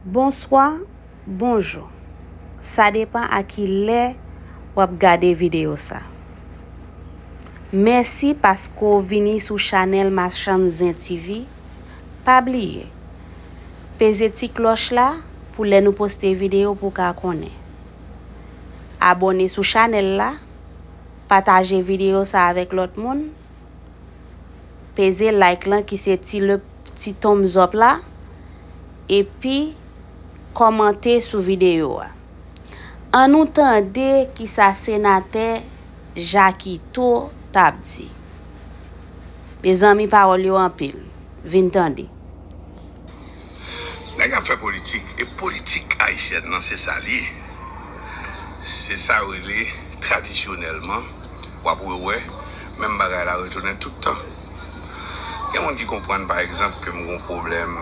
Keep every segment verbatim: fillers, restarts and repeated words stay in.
Bonswa, bonjou. Sa depan a ki lè w ap gade videyo sa. Mèsi paske w vini sou chanèl Machann Zen T V. Pa bliye, peze ti klòch la pou lè nou poste videyo pou w ka konnen. Abòne sou chanèl la, pataje videyo sa avèk lòt moun. Peze like lan ki se ti le ti thumbs up la, epi kòmante sou videyo a. Ann nou tande kisa senatè Jakito t ap di. Mezanmi, pawòl yo anpil. Vin tande. Nèg ap fè politik, e politik ayisyèn nan se sa l ye. Se sa yo rele tradisyonèlman, w ap rewè menm bagay la retounen tout tan. Gen moun ki konprann pa egzanp ke m gon pwoblèm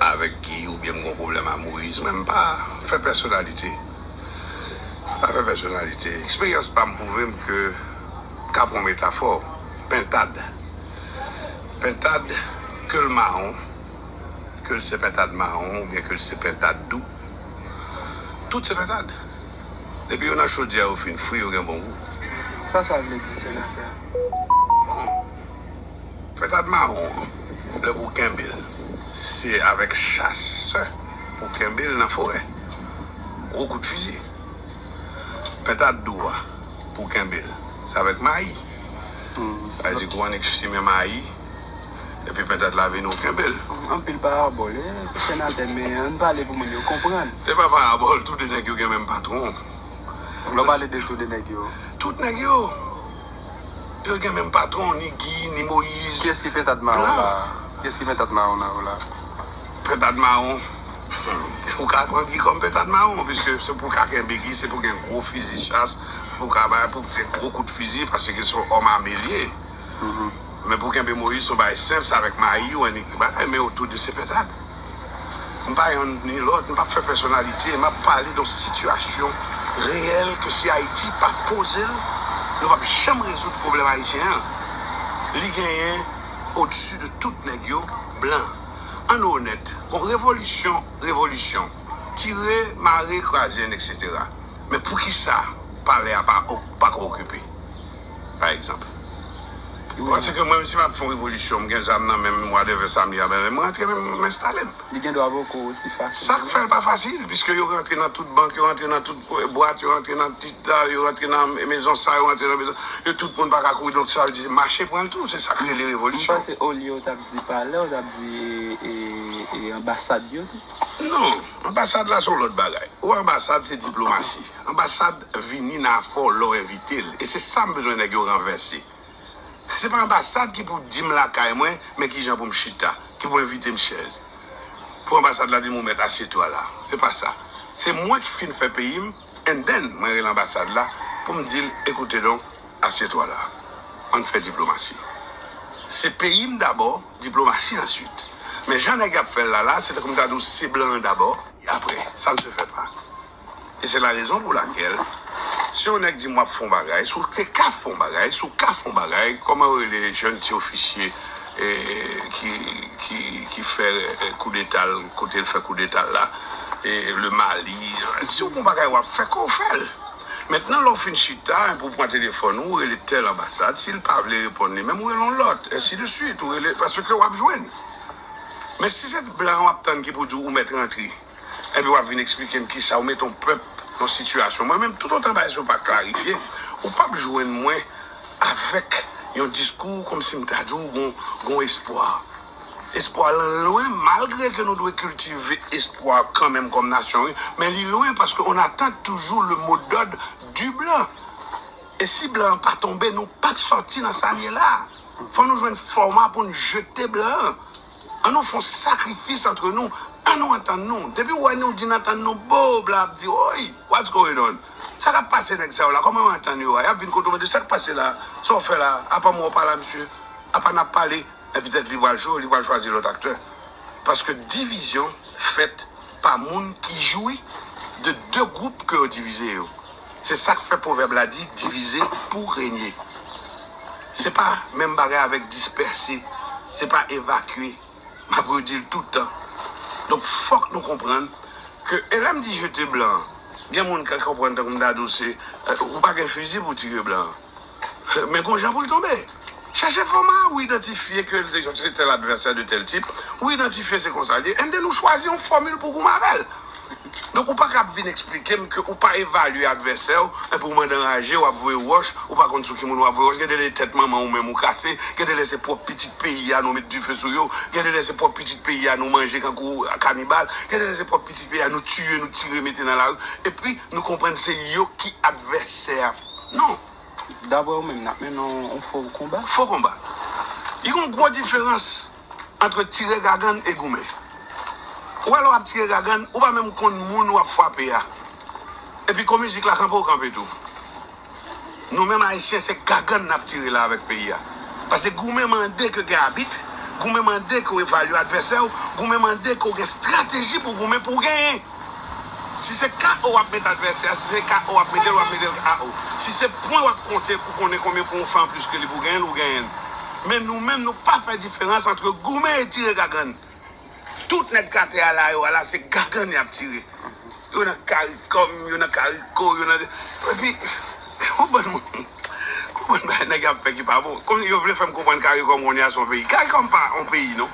avèk Guy oubyen m gon pwoblèm a Moyiz, men m pa fè pèsonalite. M pa fè pèsonalite. Eksperyans pa m pwouve m ke, m ka pran yon metafò, pentad. Pentad, ke l mawon, ke l se pentad mawon oubyen ke l se pentad dou, tout se pentad. Depi yo nan chodyè yo fin fri, yo gen bon gou. Sa sa vle di, senatè? Bon, pentad mawon an, lè pou w kenbe l, se avèk chasè pou w kenbe l nan forè. Gwo kout fizi. Pentad dou a, pou w kenbe l, se avèk mayi. Sa vle di kou annik simen mayi, epi pentad la vini, w kenbe l. Anpil parabòl, wi, senatè, men ann pale pou moun yo konprann. Se pa parabòl, tou de nèg yo gen menm patwon. Lè w pale de tou de nèg yo. Tout nèg yo, yo gen menm patwon, ni Guy, ni Moyiz. Kiyès ki pentad mawon la? Kiyès ki pentad mawon nan yo la? Pentad mawon, ou ka pran Guy kòm pentad mawon, piske se pou w ka kenbe Guy, se pou gen gwo fizi chas, pou w ka bay, pou gen gwo kout fizi, paske se yon òm ame l ye. Men pou kenbe Moyiz, se yon bagay senp, se avèk mayi ou annik bagay, men yo tou de se pentad. M pa yonn ni lòt, m p ap fè pèsonalite, m ap pale de yon sitiyasyon reyèl ke si Ayiti pa poze l, nou p ap janm rezoud pwoblèm ayisyen an. Li genyen odsi de tout nèg yo, blan. Ann nou onèt, gon revolisyon, revolisyon, tire, mare, kraze n, etsetera. Men poukisa palè a pa, pa ka okipe, pa egzanp? Paske mwen menm, si m ap fè yon revolisyon, m gen zam nan men m, mwa de ven samdi a, men m rantre, men m enstale m. Li gen dwa poko osi fasil. Sa k fè l pa fasil, piske yo rantre nan tout bank, yo rantre nan tout bwat, yo rantre nan tita, yo rantre nan mezon sa, yo rantre nan mezon, yo tout moun pa ka kouri, donk sa vle di mache pran l tou, se sa k rele revolisyon. M panse olye w t ap di palè, w t ap di e, e, e anbasad yo tou. Non, anbasad la se yon lòt bagay. Ou anbasad se diplomasi. Anbasad vini nan afè w lè w envite l. E se sa m bezwen nèg yo ranvèse. Se pa anbasad ki pou di m lakay mwen, men kijan pou m chita, ki pou envite m chèz. Pou anbasad la di m ou mèt asye twa la. Se pa sa. Se mwen ki fin fè peyi m, and then mwen rele anbasad la pou m di l, ekoute donk, asye twa la. Ann fè diplomasi. Se peyi m dabò, diplomasi answit. Men jan nèg y ap fè l la la, se tankou m ta di w se blan an dabò, e apre, sa n se fè pa. E se la rezon pou lakèl, si yon nèg di m w ap fè yon bagay, si w te ka fè yon bagay, si w ka fè yon bagay, kòman yo rele jèn ti ofisye e, ki, ki, ki fè e, koudeta l, kote l fè koudeta l la, e, le Mali, si w gen yon bagay w ap fè, ke w fè l. Mentnan, lè w fin chita, epi w pran telefòn ou, ou rele tèl anbasad, si l pa vle reponn li menm, ou rele yon lòt, ensi de swit, ou rele, paske w ap jwenn. Men si se blan an w ap tann ki pou di w ou mèt rantre, epi w ap vin eksplike m kisa ou mete yon pèp nan yon sitiyasyon. Mwen menm, toutotan bagay sa yo pa klarifye, ou p ap jwenn mwen avèk yon diskou kòmsi m ta di w gon, gon espwa. Espwa lan lwen, malgre ke nou dwe kiltive espwa kanmenm kòm nasyon, wi, men li lwen paske on attend toujours le mot d'ordre du blanc. E si blan an pa tonbe, nou p ap sòti nan sa n ye la. Fò nou jwenn fòma pou n jete blan an. An nou fè yon sakrifis antre nou. An nou antann nou. Depi w wè nou di n antann nou, bo, blan ap di, oy, what's going on? Sa k ap pase nèg sa yo la? Kòman yo antann yo a? Y ap vin kote w mande, sa k pase la? Sa w fè la? Apa mwen w pa la, mesye? Apa n ap pale? Men petèt li pral cho, li pral chwazi lòt aktè. Paske divizyon fèt pa moun ki jwi de de gwoup ke yo divize yo. Se sa k fè pwovèb la di, divize pou renye. Se pa menm bagay avèk dispèse, se pa evakye. M ap redi l tout tan. Donk, fòk nou konprann ke, e lè m di jete blan, gen moun ka konprann tankou m ta di w se, eh, ou pa gen fizi pou tire blan. Men gon jan pou l tonbe. Chèche fòma, ou idantifye ke l se tèl advèsè de tèl tip, ou idantifye se konsa l ye, and then ou chwazi yon fòmil pou goumen avè l. Donk, ou pa ka ap vin eksplike m ke ou pa evalye advèsè w, epi w mande anraje, w ap voye wòch, ou pa konn sou ki moun w ap voye wòch, gen de lè tèt manman ou menm ou kase, gen de lè se pwòp pitit peyi a nou met dife sou yo, gen de lè se pwòp pitit peyi a nou manje kankou kanibal, gen de lè se pwòp pitit peyi a nou tiye, nou tire, mete nan lari, epi nou konprann se yo ki advèsè a. Non. Daprè ou menm, n ap mennen yon fo konba? Fo konba. Li gen yon gwo diferans ant tire gagann e goumen. Ou wè lè w ap tire gagann, ou pa menm konn moun w ap frape a. Epi kou mizik la kanpe, ou kanpe tou. Nou menm Ayisyen, se gagann n ap tire la avèk peyi a. Paske goumen mande ke gen abit, goumen mande ke w evalye advèsè w, goumen mande ke w gen estrateji pou goumen pou w genyen. Si se K O w ap met advèsè a, si se K O w ap mete l, w ap mete l K O. Si se pwen w ap konte pou konnen konbyen pwen w fè anplis ke li pou genyen l, ou genyen l. Men nou menm, nou pa fè diferans ant goumen e tire gagann. Tout nèg k atè a la, yo a la, se gagann y ap tire. Yo nan karikòm, yo nan kariko, yo nan. Epi, yon bann moun, yon bann bagay nèg ap fè ki pa bon. Kòm yo vle fè m konprann karikòm kounye a se yon peyi. Karikòm pa yon peyi, non.